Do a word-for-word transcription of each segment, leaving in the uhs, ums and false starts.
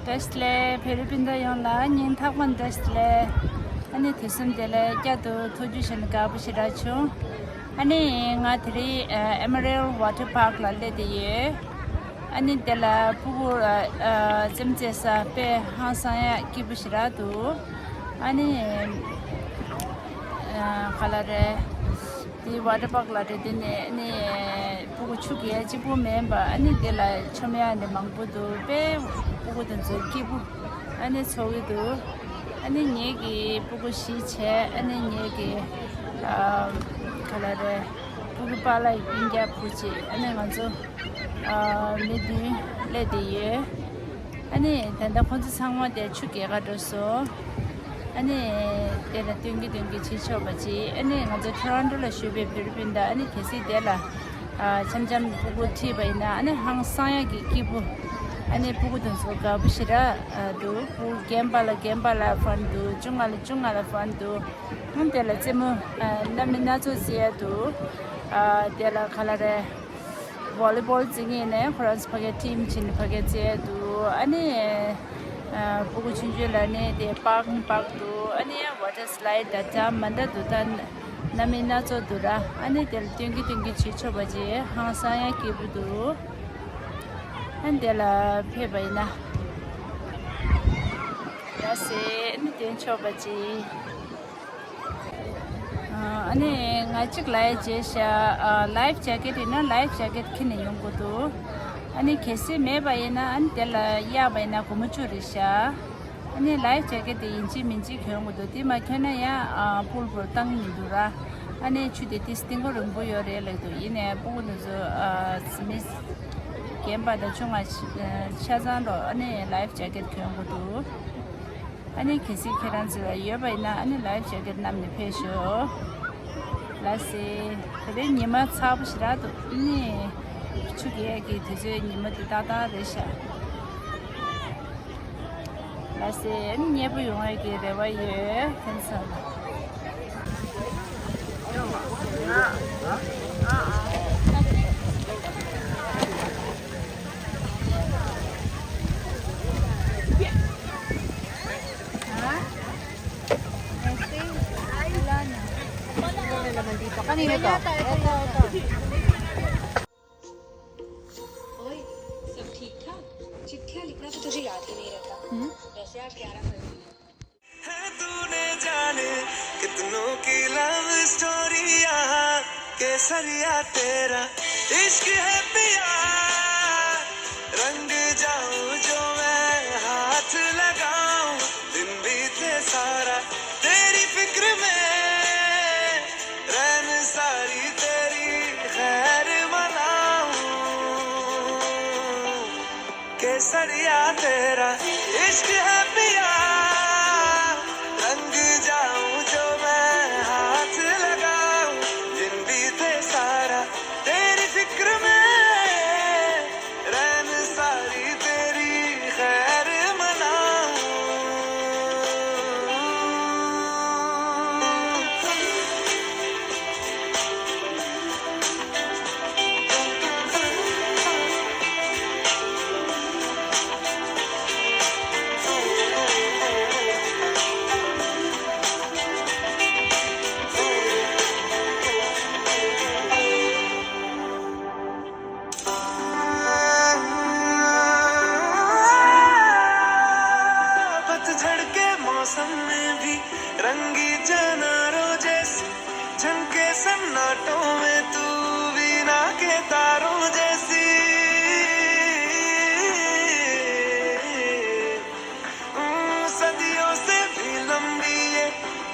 བཀྲ་ཤིས་བདེ་ལེགས། བེ་རི་པིན་ད་ཡོངས་ལ་སྙིང་ཐག་པ་ནས་བཀྲ་ཤིས་བདེ་ལེགས། ཨ་ནི་དུས་གསུམ་བདེ་ལེགས། བསྐྱར་དུ་ཐུགས་རྒྱུས་བྱས་ནས་དགའ་པོ་ཞེ་དྲག་བྱུང་། ཨ་ནི་ང་དེ་རིང་ཨ་ཨེ་མ་རལ་ཝ་ཊར་པཱརྐ་ལ་སླེབས་བསྡད་ཡོད། ཨ་ནི་དེ་ལ་སྤུ་གུ་ཨ་ཨ་རྩེད་མོ་རྩེ་ས་དཔེ་ཧང་སང་ཡག་སྐྱིད་པོ་ཞེ་དྲག་འདུག་ཨ་ནི་ཨ་ག་ལ་རེད། དེ་ཝ་ཊར་པཱརྐ་ལ་རེད། དེ་ནས་ནི་སྤུ་གུ་ཆུ་རྐྱལ་གཅིག་པུ་མིན་པ། ཨ་ནི་དེ་ལ་མཆོང་ཡག་ནི་མང་པོ་འདུག་དཔེ་སྤུ་གུ་དེ་ཚོ་སྐྱིད་པོ་ཨ་ནི་ཚོར་གྱི་འདུག་ཨ་ནི་ངེད་ཀྱི་སྤུ་གུ་བཞི་བྱས། ཨ་ནི་ངེད་ཀྱི་ཨ་ག་ལ་རེད། སྤུ་གུ་པཱ་ལགས་ཀྱི་སྤུན་ཀྱག་བུ་གཅིག་ཨ་ནི་ང་ཚོ་ཨ་མི་བདུན་སླེབས་བསྡད་ཡོད། ཨ་ནི་ད་ལྟ་ཁོང་ཚོ་ཚང་མ་དེ་ཆུ་རྐྱལ་ག་འགྲོ་སོང་། ཨ་ནི་དེ་ལ་སྟོན་གྱི་སྟོན་གྱི་བྱེད་ཆོག་པ་ཅིག་ཨ་ནི་ང་ཚོ་ཊོ་རོན་ཊོ་ལ་བཞུགས་པའི་བེ་རི་པིན་ད་ཨ་ནི་གལ་སྲིད་དེ་ལ་ཨ་འཆམ་འཆམ་སྤུ་གུ་ཁྲིད་པ་ཡིན་ན་ཨ་ནི་ཧང་སང་ཡག་གི་སྐྱིད་པོ། ཨ་ནི་སྤུ་གུ་དེ་ཚོ་དགའ་པོ་ཞེ་དྲག་འདུག་སྤུ་གུ་རྒན་པ་ལ་རྒན་པ་ལ་ཕན་འདུག་ཆུང་ང་ལ་ཆུང་ང་ལ་ཕན་འདུག་ཨ་ནི་དེ་ལ་རྩེད་མོ་ཨ་སྣ་མིན་སྣ་ཚོགས་རྩེ་ཡག་འདུག་ཨ་དེ་ལ་ག་ལ་རེད། ཝོ་ལི་བོལ་རྩེ་མཁན་ནས་ཁོ་རང་ཚོ་ཕ་གིར་ཊིམ་བྱས་ནས་ཕ་གིར་རྩེ་འདུག་ཨ་ནི་ཨ་སྤུ་གུ་ཆུང་ཆུང་ལ་ནི་དེ་པཱརཀ་པཱརཀ་འདུག་ཨ་ནི་ཝ་ཊར་སི་ལའིཌ་ད་ཅང་མ་འདྲ་འདུག་ད་སྣ་མིན་སྣ་ཚོགས་འདུག་ར། ཨ་ནི་དེ་ལ་སྟོན་གྱི་སྟོན་གྱི་བྱེད་ཆོག་པ་ཅིག་ཧང་སང་ཡག་སྐྱིད་པོ་འདུག་ཨ་ནི་དེ་ལ་ཕེབས་པ་ཡིན་ན། ལགས་སེ། ཨ་ནི་སྟོན་ཆོག་པ་ཅིག་ཨ་ནི་ང་གཅིག་ལ་ཡ་བྱས་ཤག་ཨ་ལའིཕ་ཇེ་ཀེཊ་ཡིན་ན་ལའིཕ་ཇེ་ཀེཊ་ཁྱེར་ནས་ཡོང་དགོས་འདུག་ཨ་ནི་གལ་སྲིད་མེད་པ་ཡིན་ན་ཨ་ནི་དེ་ལ་གཡར་བ་ཡིན་ན་སྒོར་མོ་བཅུ་རེད་ཤག་ཨ་ནི་ལའིཕ་ཇེ་ཀེཊ་དེ་ཡིན་གཅིག་མིན་གཅིག་གྱོན་དགོས་འདུག་དེ་མ་གྱོན་ན་ཡང་ཨ་ཕུལ་ཕུལ་བཏང་མི་འདུག་ར། ཨ་ནི་ཆུ་དེ་ཏིས་རྟིང་པོ་རིང་པོ་ཡོད་རེད་ལབ་འདུག་ཡིན་ནའི་སྤུ་གུ་འདི་ཚོ་ཨ་མི་རྒན་པ་དང་ཆུང་བ་ཆ་ཚང་འགྲོ་ཨ་ནི་ལའིཕ་ཇེ་ཀེཊ་གྱོན་དགོས་འདུག་ཨ་ནི་གལ་སྲིད་ཁྱེད་རང་ཚོ་ལ་ཡོད་པ་ཡིན་ན་ཨ་ནི་ལའིཕ་ཇེ་ཀེཊ་བསྣམས་ནས་ཕེབས་ཤོག་ལགས་སེ། དེ་རིང་ཉི་མ་ཚ་པོ་ཞེ་དྲག་འདུག་ཨ་ནི་ཆུ་རྐྱལ་གྱི་དུས་ཚོད་ཉི་མ་འདི་ཏག་ཏག་རེད་ཤག་ལགས་སེ། ཨ་ནི་མཉེས་པོ་ཡོང་ཡག་གི་རེ་བ་ཡོད། ཕན་ཚུན་ओए, सब ठीक था? चिट्ठियाँ लिखना तो तुझे याद ही नहीं रहता। हम्म? वैसे आज ग्यारह फरवरी है। है तूने जाने कितनों की लव स्टोरी यहाँ, केसरिया तेरा इश्क है पिया। रंग जाऊं जो मैं हाथ लगाऊं, दिन बीते सारा तेरी फिक्र में, रैन सारी तेरी खैर मनाऊं। केसरिया तेरा इश्क है पिया, रंग जाऊं जो मैं हाथ लगाऊं, दिन बीते सारा तेरी फिक्र में, रैन सारी तेरी खैर मनाऊं। पतझड़ के मौसम में भी रंगी चनारों जैसी, झनके सन्नाटों में तू वीणा के तारों जैसी। हम्म, सदियों से भी लंबी ये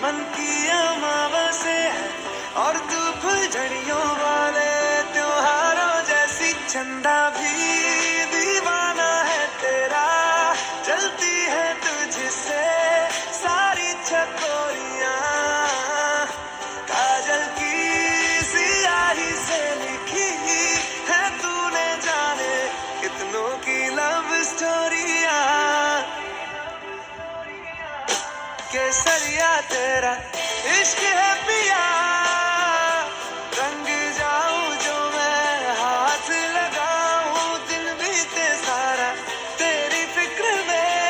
मन की अमावस है, और तू फुलझड़ियों वाले त्योहारों जैसी। चंदा भी दीवाना है तेरा, जलती है तुझसे सारी चकोरियां। काजल की सियाही से लिखी है तूने जाने कितनों की लव स्टोरियां। केसरिया तेरा इश्क है पिया, रंग जाऊं जो मैं हाथ लगाऊं, दिन बीते सारा तेरी फिक्र में,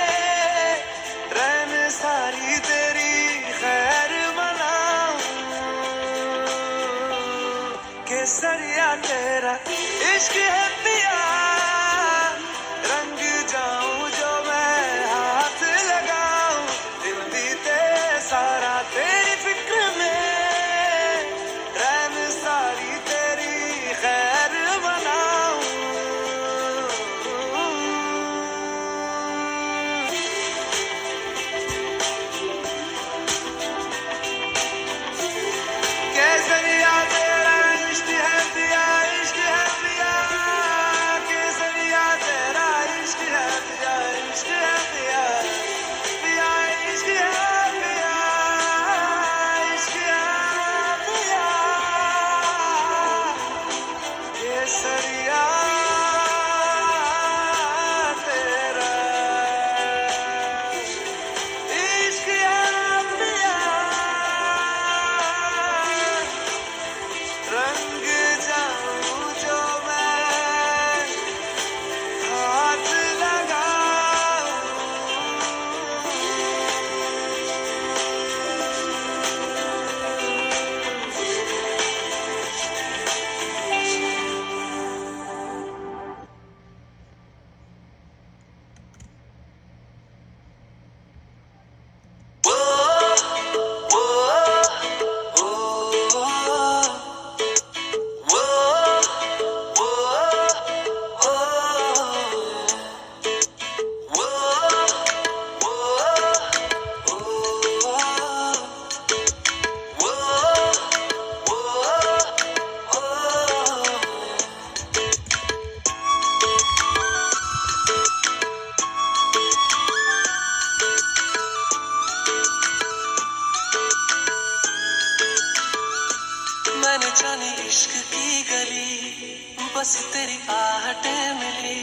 बातें मिली,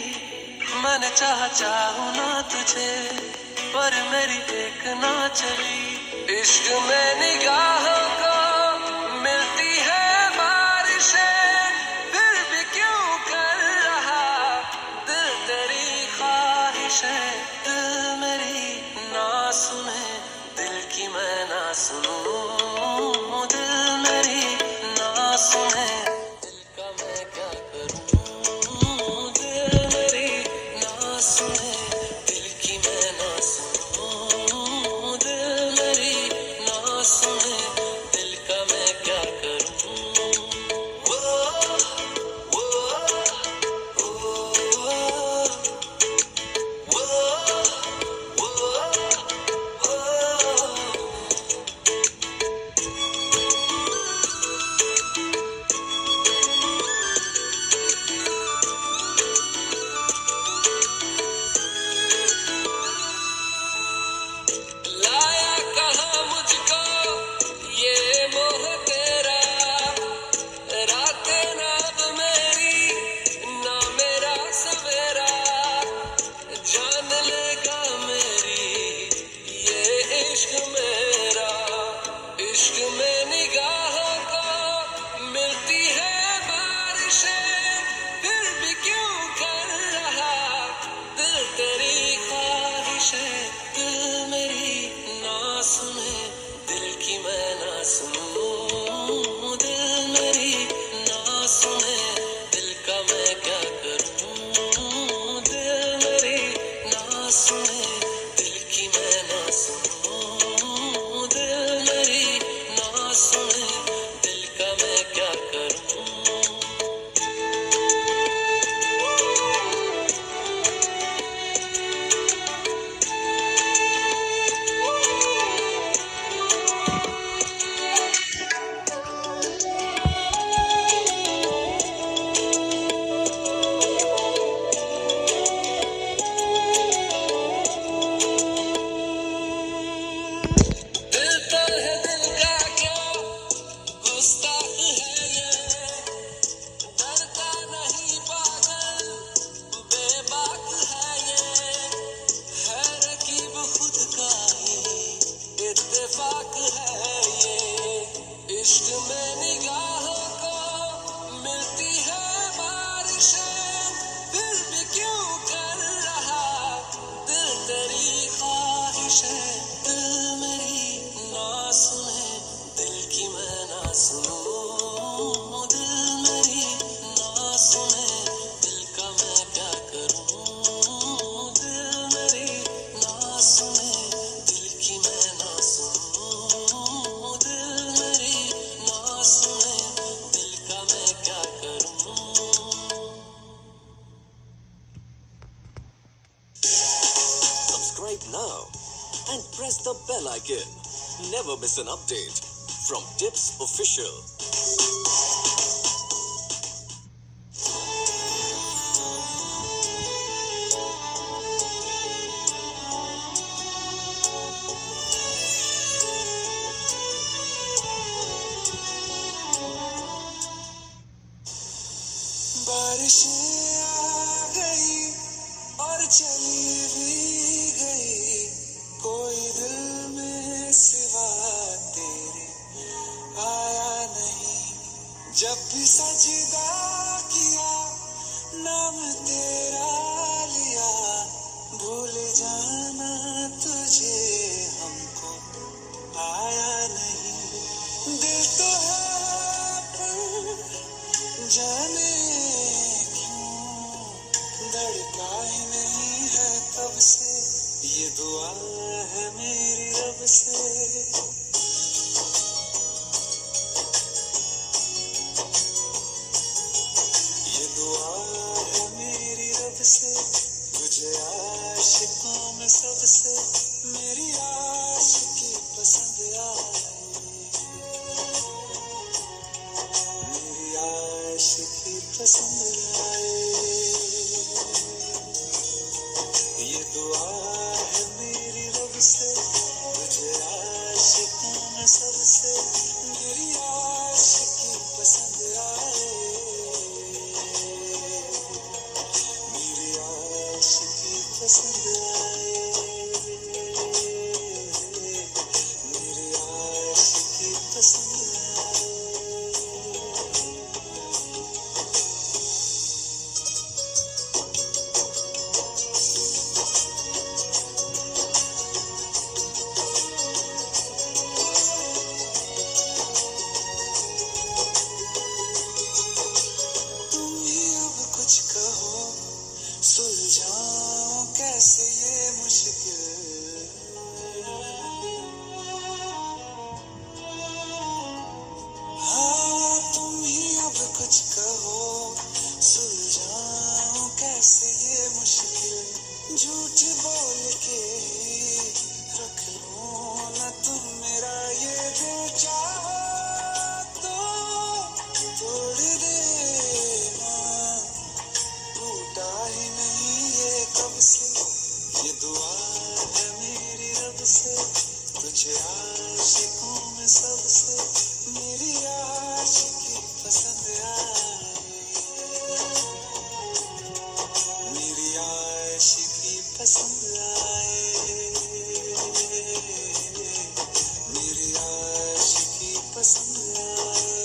मैंने चाहा चाहूँ ना तुझे, पर मेरी एक ना चली। इश्क में निगाहों को मिलती है बारिशें, फिर भी क्यों कर रहा दिल तेरी ख्वाहिशें। दिल मेरी ना सुने, दिल की मैं ना सुनूं, दिल मेरी ना सुने। का मैं क्या करूं, दिल मेरी ना सुने, दिल की मैं ना सुनूं, दिल मेरी ना सुने, दिल का मैं क्या करूं। वो, वो, वो, वो, वो, वो। लाया कहाँ मुझको ये मोह तेरा, रातें ना अब मेरी, ना मेरा सवेरा, जान लेगा मेरी ये इश्क मेरा। इश्क में निगाहों को मिलती है बारिशें, फिर भी क्यों कर रहा दिल तेरी ख्वाहिशें। दिल मेरी ना सुने, दिल की मैं ना सुनूं, दिल मेरी ना सुने, दिल का मैं क्या करूं, दिल मेरी ना सुने, दिल की मैं ना सुनूं, दिल मेरी ना सुने, दिल का मैं क्या करूं। दिल तो है दिल का क्या गुस्ताख है ये, डरता नहीं पागल बेबाक है ये, है रकीब खुद का ही इत्तेफाक है ये। इश्क में निगाहों को मिलती है बारिशें, फिर भी क्यों कर रहा दिल तेरी ख्वाहिशें। दिल मेरी ना सुने, दिल की मैं ना सुनूं, दिल मेरी ना सुने, दिल का मैं क्या करूं, दिल मेरी ना सुने, दिल की मैं ना सुनूं, दिल मेरी ना सुने, दिल का मैं क्या करूं। Subscribe now and press the bell icon. Never miss an update from Tips Official. बारिशें आ गई और चली भी गई, कोई दिल में सिवा तेरे आया नहीं। जब भी सजदा किया, नाम तेरा लिया, भूल जाना तुझे हमको आया नहीं। दिल तो है पर जाने क्यों धड़का ही नहीं है तब से, ये दुआ है मेरी रब से। ये दुआ है मेरी रब से, तुझे आशिकों में सबसे मेरी आशिकी पसंद आए। मेरी आशिकी पसंद आए। ये दुआ है मेरी रब से, तुझे आशिकों में सबसे मेरी आशिकी पसंद आए। पसंद आए, मेरी आशिकी पसंद आए। तुम ही अब कुछ कहो, सुलझाऊं कैसे ये मुश्किल। हाँ, तुम ही अब कुछ कहो, सुलझाऊं कैसे ये मुश्किल। झूठ बोल के ही रख लो ना तुम मेरा ये दिल, चाहो तो तोड़ देना। टूटा ही नहीं ये कब से, ये दुआ है मेरी रब से, तुझे आशिकों में सबसे मेरी आशिकी पसंद आए, मेरी आशिकी पसंद आए, मेरी आशिकी पसंद आए।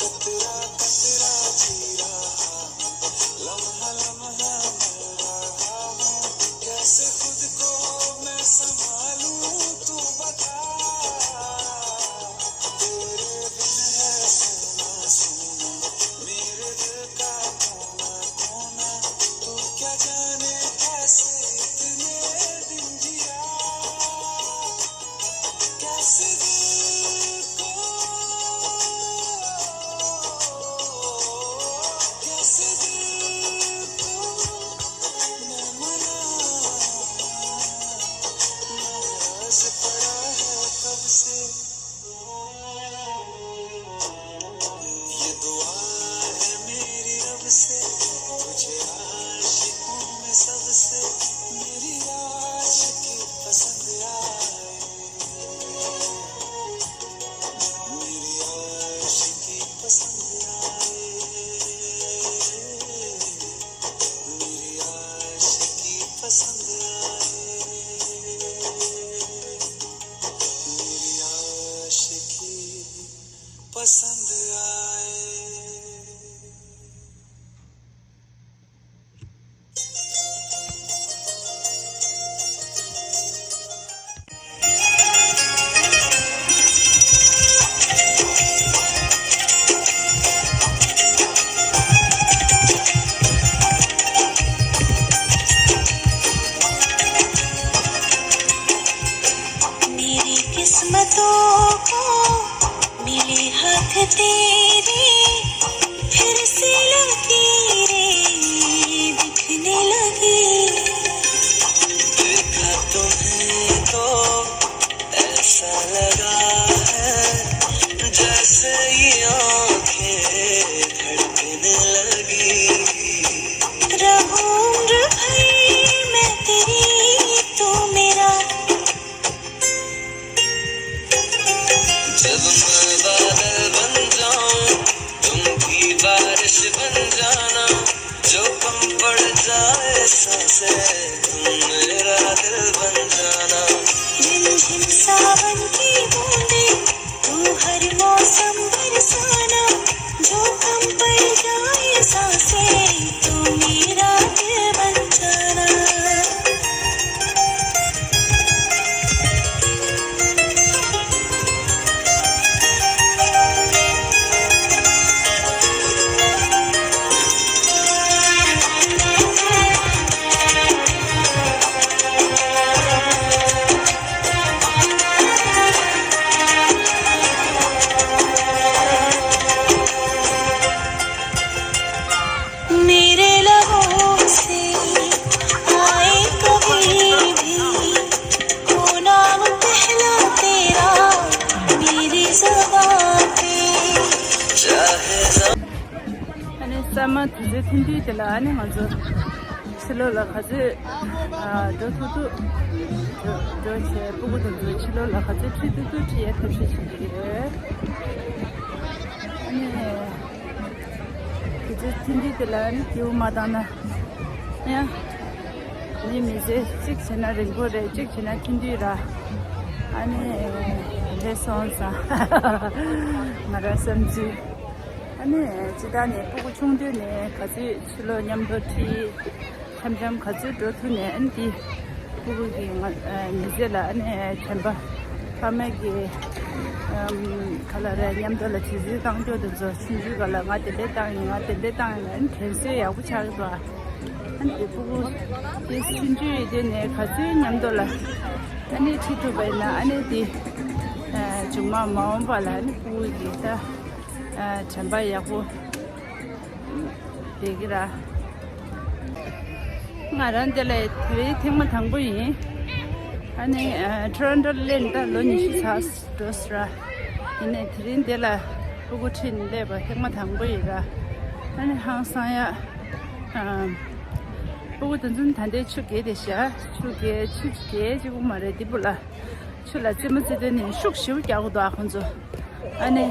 कतरा कतरा जी रहा हूँ, लम्हा लम्हा मर रहा हूँ, कैसे खुद को मैं संभालूं तू बता। तेरे बिन है सोना सोना मेरे दिल का कोना कोना, तू क्या जाने कैसे इतने दिन जिया। कैसे दिल को, कैसे दिल को मैं मनाऊं, नाराज पड़ा है कब से। ये दुआ है मेरी रब से, तुझे आशिकों में सबसे मेरी आशिकी पसंद आए, मेरी आशिकी पसंद आए, मेरी आशिकी पसंद आए, मेरी आशिकी पसंद आए। मेरी किस्मतों को मिली हाथ तेरी, फिर से लकीरें दिखने लगी। देखा तुम्हें तो ऐसा लगा है, जैसे ये आंखें धड़कने लगी। रहूं उम्र भर मैं तेरी, तू मेरा। जब मैं बादल बन जाऊं, तुम भी बारिश बन जाना। जो कम पड़ जाए सांसें, तुम मेरा दिल बन जाना। रिमझिम सावन की बूंदें, तू हर मौसम बरसाना। जो कम पड़ जाए सांसें, तू मेरा दिल बन जाना। मेरे लबों से आए कभी भी, हो नाम पहला तेरा मेरी ज़बां पे। चाहे ज़- ཨ་ནི་ས་མ་དུས་ཚོད་ཐུང་ཐུང་དེ་ལ་ཨ་ནི་ང་ཚོ་ཕྱི་ལོགས་ལ་ག་ཚོད་ཨ་འགྲོ་ཐུབ་ཐུབ་འགྲོ་འགྲོ་བྱས། སྤུ་གུ་དེ་ཚོ་ཕྱི་ལོགས་ལ་ག་ཚོད་ཁྲིད་ཐུབ་ཐུབ་ཁྲིད་ཡས་ཐབས་ཤེས་བྱེད་ཀྱི་ཡོད། ཨ་ནི་དུས་ཚོད་ཐུང་ཐུང་དེ་ལ་ཨ་ནི་སྐྱིད་པོ་མ་བཏང་ན། ཡང་། ནི་མི་ཚེ་གཅིག་བྱས་ན་རིང་པོ་རེད། གཅིག་བྱས་ན་ཐུང་ཐུང་ར། ཨ་ནི། རེད་སོང་ཙང་། ང་རང་བསམ་ཚུལ། ཨ་ནི་སྤྱིར་བཏང་ནས་སྤུ་གུ་ཆུང་དུས་ནས་ག་ཚོད་ཕྱི་ལོགས་མཉམ་དུ་ཁྲིད། འཆམ་འཆམ་ག་ཚོད་འགྲོ་ཐུབ་ནས་ཨ་ནི་དེ་སྤུ་གུ་གི་ང་ཨ་མི་ཚེ་ལ་ཨ་ནི་དྲན་པ་ཕ་མ་གི་ཨམ་ག་ལ་རེད། མཉམ་དུ་ལ་དུས་ཚོད་བཏང་རྒྱུ་དེ་ཚོ་ཆུང་ཆུང་སྒང་ལ་ང་དེ་འདྲས་བཏང་ཡིན། ང་དེ་འདྲས་བཏང་ཡིན་ཨ་ནི་དྲན་གསོ་ཡག་པོ་ཆགས་ཀྱི་འདུག་ཨ་ནི་དེ་སྤུ་གུ་དེ་ཆུང་ཆུང་ཡིན་དུས་ནས་ག་ཚོད་མཉམ་དུ་ལ་ཨ་ནི་ཁྲིད་ཐུབ་པ་ཡིན་ན་ཨ་ནི་དེ་ཨ་མཇུག་མ་མ་འོངས་པ་ལ་ཨ་ནི་སྤུ་གུ་གི་ད། ཨ་དྲན་པ་ཡག་པོ་བསྡད་ཀྱི་ར། ང་རང་འདི་ལ་དེ་རིང་ཐེངས་མ་དང་པོ་ཡིན། ཨ་ནི་ཨ་ཊོ་རོན་ཊོ་སླེབས་ད་ལོ་ཉི་ཤུ་ཙམ་འགྲོ་སོང་ར། ཡིན་ནའི་དེ་རིང་འདི་ལ་སྤུ་གུ་ཁྲིད་ནས་སླེབས་པ་ཐེངས་མ་དང་པོ་ཡིན་ར། ཨ་ནི་ཧང་སང་ཡ། ཨ་སྤུ་གུ་དེ་ཚོ་ད་ལྟའི་ཆུ་རྐྱལ་དེ་ཤ་ཆུ་རྐྱལ་ཆུ་རྐྱལ་གཅིག་པུ་མ་རེད། འདི་སྤུ་ལ། ཆུ་ལ་རྩེད་མོ་རྩེ་དུས་ནི་ཤུགས་ཞེ་པོ་རྒྱག་གི་འདུག་ཨ་ཁོང་ཚོ། ཨ་ནི་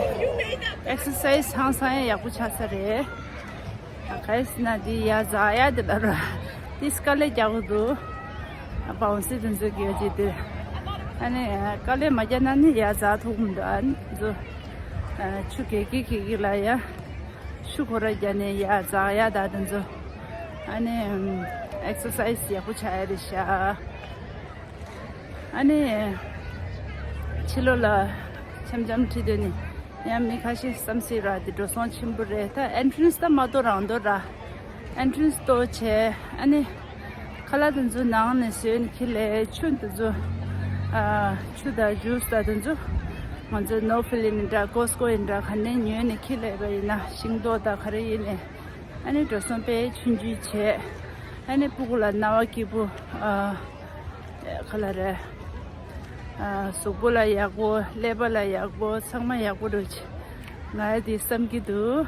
ཨེག་སར་སའིཛ་ཧང་སང་ཡ་ཡག་པོ་ཆགས་ས་རེད། ག་རེ་ཟེར་ན་འདི་ཡ་འཛེག་ཡ་འདི་ལ་ར་འདི་དཀའ་ལས་རྒྱག་གི་འདུག་ཨ་བའུན་སི་དེ་ཚོ་གི་ཡོད་ཅེས་དེ། ཨ་ནི་དཀའ་ལས་མ་རྒྱག་ན་ནི་ཡ་འཛེག་ཐུབ་ཀྱི་མི་འདུག་ཨ་ནི་ཚོ་ཆུ་གེ་གེ་གེ་གེ་ལ་ཡ་ཤུ་ཁོ་ར་རྒྱག་ནས་ཡ་འཛེག་ཡ་ད་དེ་ཚོ། ཨ་ནི་ཨེག་སར་སའིཛ་ཡག་པོ་ཆགས་ཡ་རེད་ཤག་ཨ་ནི། ཕྱི་ལོགས་ལ་འཆམ་འཆམ་ཁྲིད་དུས་ནི་ཡང་མི་ཁ་ཤས་བསམ་སྲིད་ར་འདི་འགྲོ་སོང་ཆེན་པོ་རེད། ད་ཨེན་ཊི་རན་སི་ད་མ་གཏོགས་རང་འདོད་ར། ཨེན་ཊི་རན་སི་གཏོར་བྱས་ཨ་ནི། ཁ་ལག་དེ་ཚོ་ནང་ནས་བཟོས་ནས་ཁྱེར་སླེབས། ཆུ་དེ་ཚོ་ཨ་ཆུ་དང་ཇུས་དང་དེ་ཚོ་ང་ཚོ་ནོར་ཕི་ལིན་ཡིན་འདྲ་ཀོ་སི་ཀོ་ཡིན་འདྲ་ག་ནས་ཉོས་ནས་ཁྱེར་སླེབས་པ་ཡིན་ན་ཤིང་ཏོག་དང་ག་རེ་ཡིན་ནས་ཨ་ནི་འགྲོ་སོང་དཔེ་ཆུང་ཆུང་བྱས། ཨ་ནི་སྤུ་གུ་ལ་རྣ་བ་སྐྱིད་པོ་ཨ། ག་ལ་རེད། ཨ་གཟུགས་པོ་ལ་ཡག་པོ་ཀླད་པ་ལ་ཡག་པོ་ཚང་མ་ཡག་པོ་འགྲོ་ཆེ། ང་དེ་བསམ་གྱི་འདུག་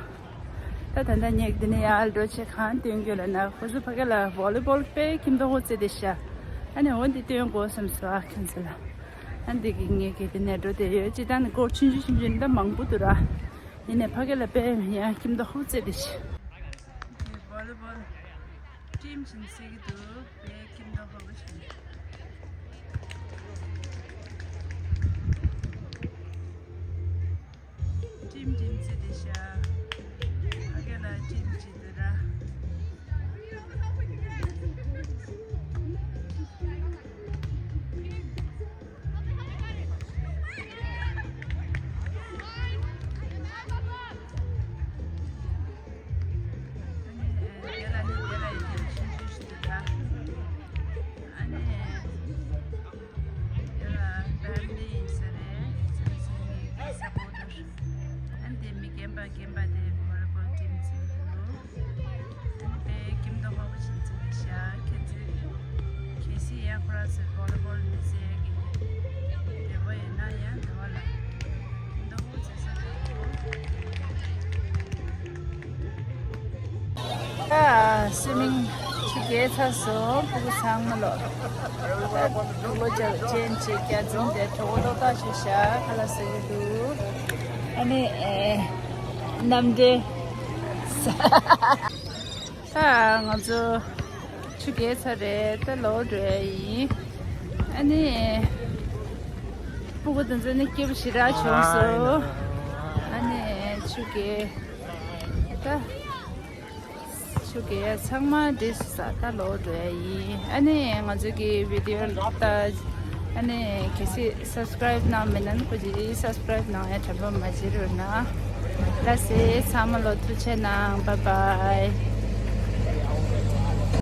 ད་ད་ལྟ་ངས་འདི་ནས་ཡར་འགྲོ་ཆེ་གང་སྟོན་རྒྱུ་ལ་ན་ཁོ་ཚོ་ཕ་གི་ལ་བོ་ལི་བོལ་དཔེ་ཁྱིམ་ཐོག་ཧུ་རྩེ་དེ་ཤ། ཨ་ནི་འོ་འདི་སྟོན་དགོས་བསམ་སོང་ཨ་ཁྱེད་ཚོ་ལ། ཨ་འདི་གི་ངས་གི་འདི་ནས་འགྲོ་དེ་ཡོད་ཅི་ད་ནི་སྐོར་ཆུང་ཆུང་ཆུང་ཆུང་འདི་མང་པོ་འདུག་ར། ཡིན་ནས་ཕ་གི་ལ་དཔེ་ཡང་ཁྱིམ་ཐོག་ཧུ་རྩེ་དེ་ཤ། བོ་ལི་བོལ། ཊིམ་བྱིན་སྲིད་ཀྱི་འདུག་དཔེ་ཁྱིམ་ཐོག་ཧོ་གི་བྱིན། ཊིམ་བྱིན་སྲིད་དེ་ཤ། ཕ་གི་ལ་ཊིམ་བྱིན་དེ་ར། ཨ་ནི་ཡ་ལ་ཕེ་མི་ལི་ཡིན་ས་རེད། ཨ་ནི་དེ་མི་རྒན་པ་རྒན་པ་དེ་བོ་ལི་བོལ་ཊིམ་བྱེད་ཀྱི་འདུག་ཨ་ནི་དཔེ་ཁྱིམ་ཐོག་ཧོ་གི་བྱིན་ཚུལ་ཤ་ཁྱེད་ཚོས་གལ་སྲིད་ཡང་ཁོ་རང་ཚོས་བོ་ལི་བོལ་མི་རྩེ་གི་འདོད་པ་ཡོད་ན་ཡང་འདི་བ་ལ་ཁྱིམ་ཐོག་ཧོ་བྱེད་ས་རེད། ད་སུའི་མིང་ཆུ་རྐྱལ་ཚར་སོང་། སྤུ་གུ་ཚང་མ་ལོ། ད་གྲོགས་པོ་ཅན་ཅིག་བརྒྱ་འཛིན་དེ་གྲོགས་པོ་ཏོག་ཏག་ཞིག་བཞག་ཁ་ལག་ཟ་གི་འདུག་ཨ་ནི་ཨེ། གནམ་འདྲེ། ད་ང་ཚོ་ཆུ་རྐྱལ་ཚར་རེད། ད་ལོག་འགྲོ་ཡ་ཡིན། ཨ་ནི་སྤུ་གུ་དེ་ཚོ་ནི་སྐྱིད་པོ་ཞེ་དྲག་བྱུང་སོང་། ཨ་ནི་ཆུ་རྐྱལ་ད། ཆུ་རྐྱལ་ཚང་མ་འདྲེས་སོང་། ད་ལོག་འགྲོ་ཡ་ཡིན། ཨ་ནི་ང་ཚོ་གི་བི་ཌི་ཡོ་ལྟ། ཨ་ནི་གལ་སྲིད་སབ་སི་ཀ་རེབ་གནང་མེད་ན་ནི་ཁོ་ཅིག་སབ་སི་ཀ་རེབ་གནང་ཡ་དྲན་པ་མ་བརྗེད་རོགས་གནང་། ལགས་སེ་ཚང་མ་ལོ་ཐུགས་རྗེ་གནང་། བཱའི་བཱའི།